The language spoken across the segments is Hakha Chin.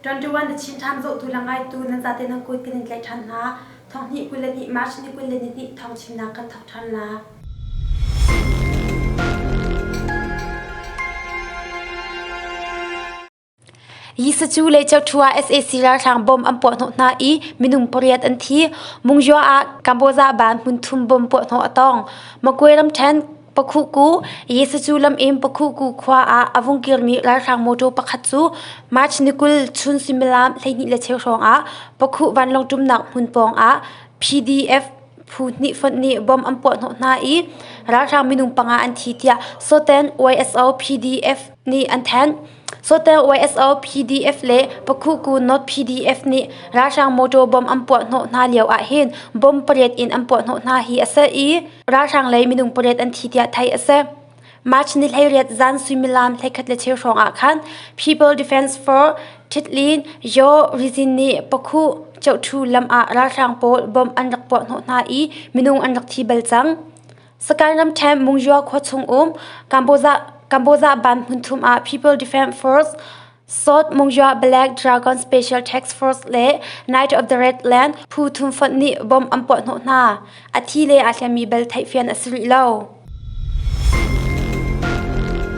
21 The Chin Times zohtu le ngaitu nan zate nan kut kan in tlaih ṭhan hna. Thonghnih 22 March ni 22 thawng chimnak kan thawk ṭhan la. Yisacu le Chauthua sac ralhrang bomb an puahhnawh hna i minung pariat an thi. Mungzua ah Kamboja ban hmunthum bomb puahhnawh a tong. Magwe ramṭhen Pakhuku Yisacu lam in Pakhuku khua ah a vung kirmi ralhrang mawṭaw pakhat cu March ni 20 chun suimilam 12 le cheu hrawng ah Pakhu vanlawng ṭumnak hmun pawng ah PDF phu hnih fonh nih bomb an puahhnawh hna i ralhrang minung panga an thi tiah Soten YSO PDF nih an thanh. Soten YSO PDF le Pakhuku North PDF nih ralhrang motor bomb an puahhnawh hna lio ah hin bomb pariat in an puahhnawh hna hi a si i ralhrang lei minung pariat an thi tiah theih a si. March ni 18 zan suimilam 11 le cheu hrawng ah khan People Defense for Thitlin Yaw Rizin nih Pakhu Chohthu lam ah ralhrang pawl bomb an rak puahhnawh hna i minung an rak thi bal cang. Sakae ramṭhen Mungyua khua chung um Kamboza Kamboza ban hmunthum ah People Defense Force South Mungyua Black Dragon Special Task Force le Knight of the Red Land phu thum fonh nih bomb an puahhnawh hna. A thi le aa hliammi bal theihfian a si rih lo.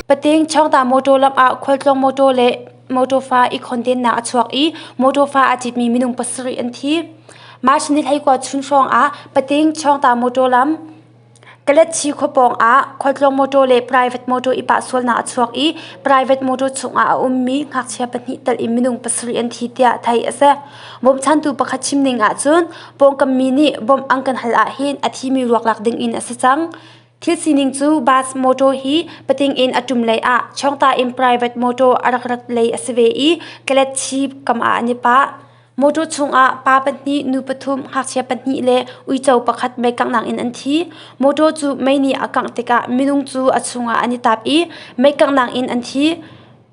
Pating Chawngta motor lam ah khualtlawng motor le motor fa i khondennak a chuak i motor fa aa citmi minung pasarih an thi. March ni 21 chun hrawng ah Pating Chawngta motor lam Kaletchi khua pawng ah khualtlawng motor le private motor i pah sualnak a chuak i private motor chungah a ummi ngakchia pahnih telh in minung pasarih an thi tiah theih a si. Bawmchantu pakhat chim ning ahcun pawngkam mi nih bawmh an kan hal ahhin a thimi ruak lak ding in a si cang. Thil sining cu bus motor hi pating in a ṭum lei ah Chawngta in private motor a rak rat lei a si ve i Kaletchi kam ah an i pah. Motor chungah pa pahnih, nu pathum, ngakchia pahnih le uico pakhat mei kanghnak in an thi. Motor cu mei nih a kangh tikah minung cu a chungah an i tap i mei kanghnak in an thi.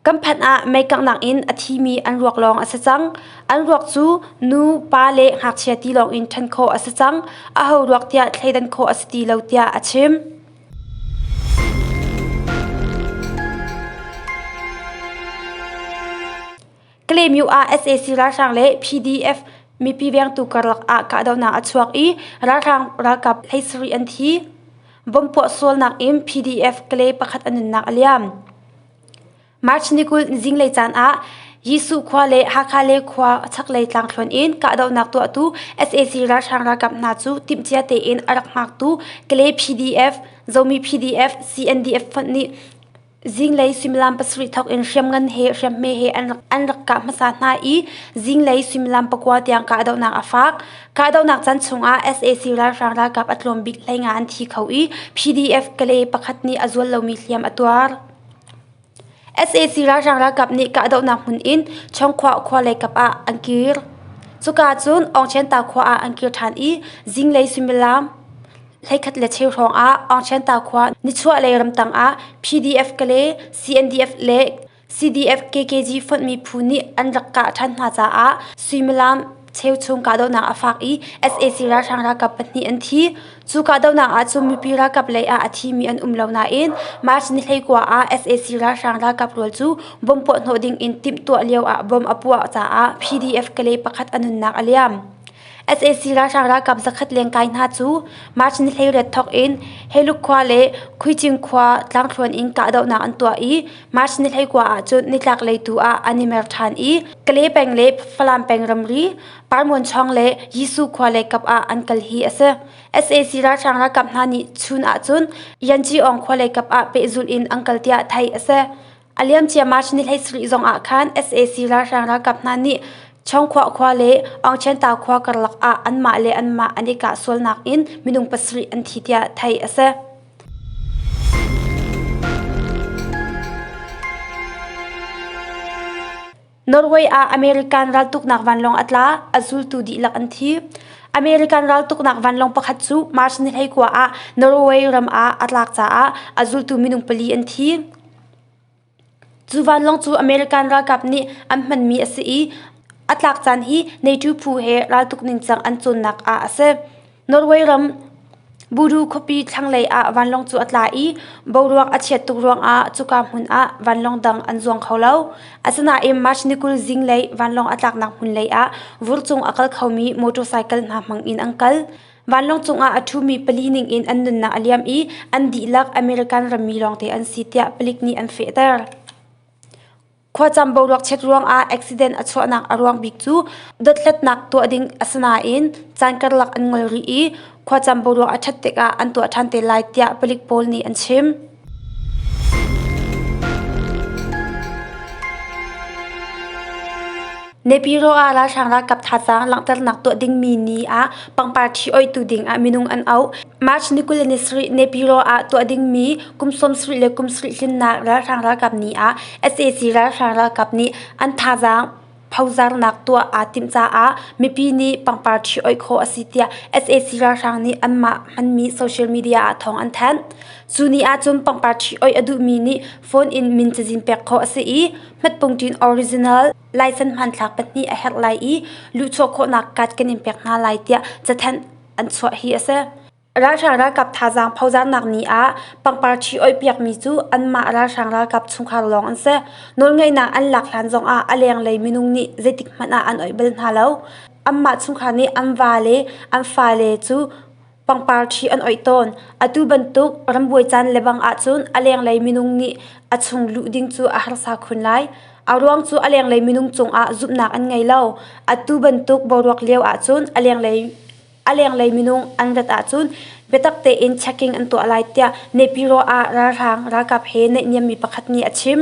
Kan phanh ah mei kanghnak in a thimi an ruak lawng a si cang. An ruak cu nu, pa le ngakchia ti lawng in ṭhen khawh a si cang. Aho ruak tiah thleidan khawh a si ti lo tiah a chim. Kalaymyo ah sac ralhrang le PDF mipi vengtu karlak ah kahdohnak a chuak i ralhrang ralkap 17 an thi. Bomb puah sualnak in PDF Kalay pakhat a nunnak a liam. March ni 20 zinglei caan ah Jesuh khua le Hakha le khua chaklei tlangthluan in kahdohnak tuahtu sac ralhrang ralkap hna cu timhcia tein a rak hngaktu Kalay PDF, Zomi PDF, CNDF fonh nih Zinglei suimilam pasarih thawk in hriamngan he hriamhme he an rak kah hmasa hna i zinglei suimilam pakua tiang kahdohnak a fak. Kahdohnak caan chungah sac ralhrang ralkap a tlawm bik 15 an thi kho i PDF Kalay pakhat nih a zual lomi hliam a tuar. Sac ralhrang ralkap nih kahdohnak hmun in Chawngkhuah khua lei kap ah an kir. Cuka cun Aungchenta khua ah an kir ṭhan i zinglei suimilam 11 le cheu hrawng ah Aungchenta khua nichuahlei ramtang ah PDF Kale, CNDF le CDF KKG fonhmi phu nih an rak kah ṭhan hna caah suimilam cheuchum kahdohnak a fak i sac ralhrang ralkap pahnih an thi. Cu kahdohnak ah cun mipi ralkap lei ah a thimi an um lo nain March ni 19 ah sac ralhrang ralkap rual cu bomb puahhnawh ding in timhtuah lio ah bomb a puah caah PDF Kale pakhat a nunnak a liam. Sac ralhrang ralkap zakhat lengkai hna cu March ni 18 thawk in Heluk khua le Khuicing khua tlangthluan in kahdohnak an tuah i March ni 19 ah cun nitlak lei tu ah an i mer ṭhan i Kale peng le Falam peng ramri Parmuanchawng le Yisu khua lei kap ah an kal hi a si. Sac ralhrang ralkap hna nih chun ah cun Yanci-ong khua lei kap ah pehzulh in an kal tiah theih a si. A liamcia March ni 17 zong ah khan sac ralhrang ralkap hna nih Chawngkhuah khua le Aungchenta khua karlak ah anmah le anmah an i kah sualnak in minung pasarih an thi tiah theih a si. Norway ah American raltuknak vanlawng a tla, a zultu dihlak an thi. American raltuknak vanlawng pakhat cu March ni 19 ah Norway ram ah a tlak caah a zultu minung pali an thi. Cu vanlawng cu American ralkap nih an hmanmi a si i a tlak caan hi NATO phu he raltuk ningcang an cawnnak ah a si. Norway ram. Budu khuapi thlanglei ah vanlawng cu a tla i boruak a chiat tuk ruangah cuka hmun ah vanlawng dang an zuang kho lo. Asinain March ni 20 zinglei vanlawng a tlaknak hmun lei ah vurcung a kal khomi motorcycle hna hmang in an kal. Vanlawng cungah a ṭhumi pali ningin an nunnak a liam i an dihlak American rammi lawngte an si tiah palik nih an fehter. Khuacam boruak chiat ruangah accident a chuahnak a ruang bik cu dothlatnak tuah ding a si nain caan karlak an ngol rih i khuacam boruak a ṭhat tikah an tuah ṭhan te lai tiah palik pawl nih an chim. Nepiro ah ralhrang ralkap thazaang langhternak tuah dingmi ni ah pangpar ṭhi oihtu ding ah minung an auh. March ni 27 Nepiro ah tuah dingmi kum 70 le kum 70 tlinnak ralhrang ralkap ni ah sac ralhrang ralkap nih an thazaang phozarnak tuah aa timh caah mipi nih pangpar ṭhi oih khawh a si tiah sac ralhrang nih anmah hmanmi social media ah thawng an thanh. Cu ni ahcun pangpar ṭhi oih a duhmi nih phone in min cazin pek khawh a si i hmatpungṭin original license hmanthlak pahnih a herh lai i luhchuah khawhnak card kan in pek hna lai tiah cathanh an chuah hi a si. Ralhrang ralkap thazaang phozarnak ni ah pangpar ṭhi oihpiakmi cu anmah ralhrang ralkap chungkhar lawng an si. Nawlngeihnak an lak hlan zongah a lenglei minung nih zeitik hmanh ah an oih bal hna lo. Anmah chungkhar nih an va le an fale cu pangpar ṭhi an oih tawn. Atu bantuk rambuai caan lebang ahcun a lenglei minung nih a chung luh ding cu a harsa khun lai. A ruang cu a lenglei minung cungah zumhnak an ngei lo. Atu bantuk boruak lio ahcun a lenglei a lenglei minung an rat ahcun biatak tein checking an tuah lai tiah Nepiro ah ralhrang ralkap he naihniammi pakhat nih a chim.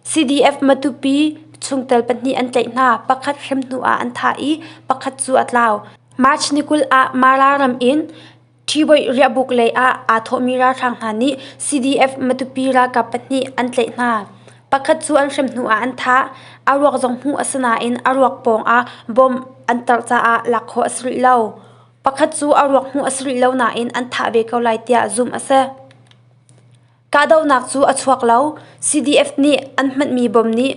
CDF Matupi chungtel pahnih an tlaih hna. Pakhat hrem hnu ah an thah i pakhat cu a tlau. March ni 20 ah Mara ram in Ṭhiboih riahbuk lei ah aa thawhmi ralhrang hna nih CDF Matupi ralkap pahnih an tlaih hna. Pakhat cu an hrem hnu ah an thah. A ruak zong hmuh a si nain a ruak pawng ah bomb an tarh caah lak khawh a si rih lo. Pakhat cu a ruak hmuh a si rih lo nain an thah ve ko lai tiah zumh a si. Kahdohnak cu a chuak lo. CDF nih an hmanhmi bom nih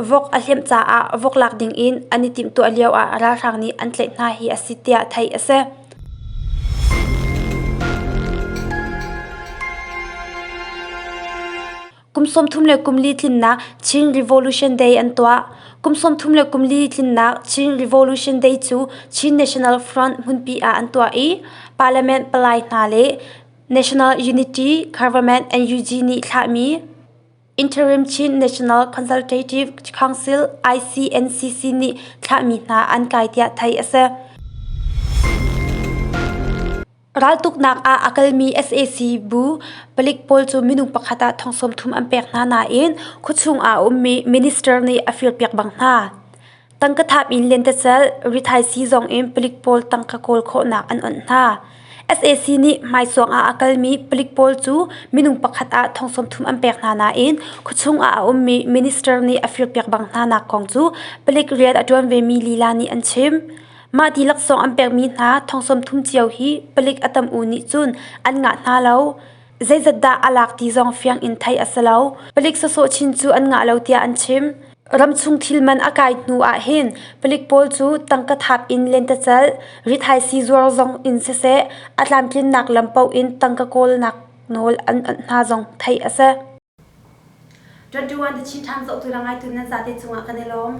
vok a hliamh caah vok lak dingin an i timhtuah lioah ralhrang nih an tlaih hna hi a si tiah theih a si. Kum 34 tlinnak Chin Revolution Day an tuah. Kum 34 tlinnak Chin Revolution Day cu Chin National Front hmunpi ah an tuah i Parliament palai hna le National Unity Government NUG nih thlahmi Interim Chin National Consultative Council ICNCC nih thlahmi hna an kai tiah theih a si. Raltuknak ah a kalmi sac bu palik pawl cu minung pakhat ah thong 30 an pek hna nain khuachung ah a ummi minister nih a firpiak bang hna. Tangka thap in lentecelh, rithaisii zong in palik pawl tangka kawl khawhnak an onh hna. Sac nih hmaisuang ah a kalmi palik pawl cu minung pakhat ah thong 30 an pek hna nain khuachung ah a ummi minister nih a firpiak bang hna nak kong cu palik rian a ṭuan vemi lila nih an chim. Mah ti laksawng an pekmi hna thong 30 cio hi palik a tam u nih cun an ngah hna lo. Zeizat dah a lak ti zong fiang in theih a si lo. Palik sawsawh chin cu an ngah lo tiah an chim. Ramchung thil man a kai hnu ah hin palik pawl cu tangka thap in lentecelh, rithaisii zuar zong in siseh, a tlamtlinnak lam paoh in tangka kawlnak nawl an onh hna zong theih a si. 21 The Chin Times zohtu le ngaitu nan zate cungah kan i lawm.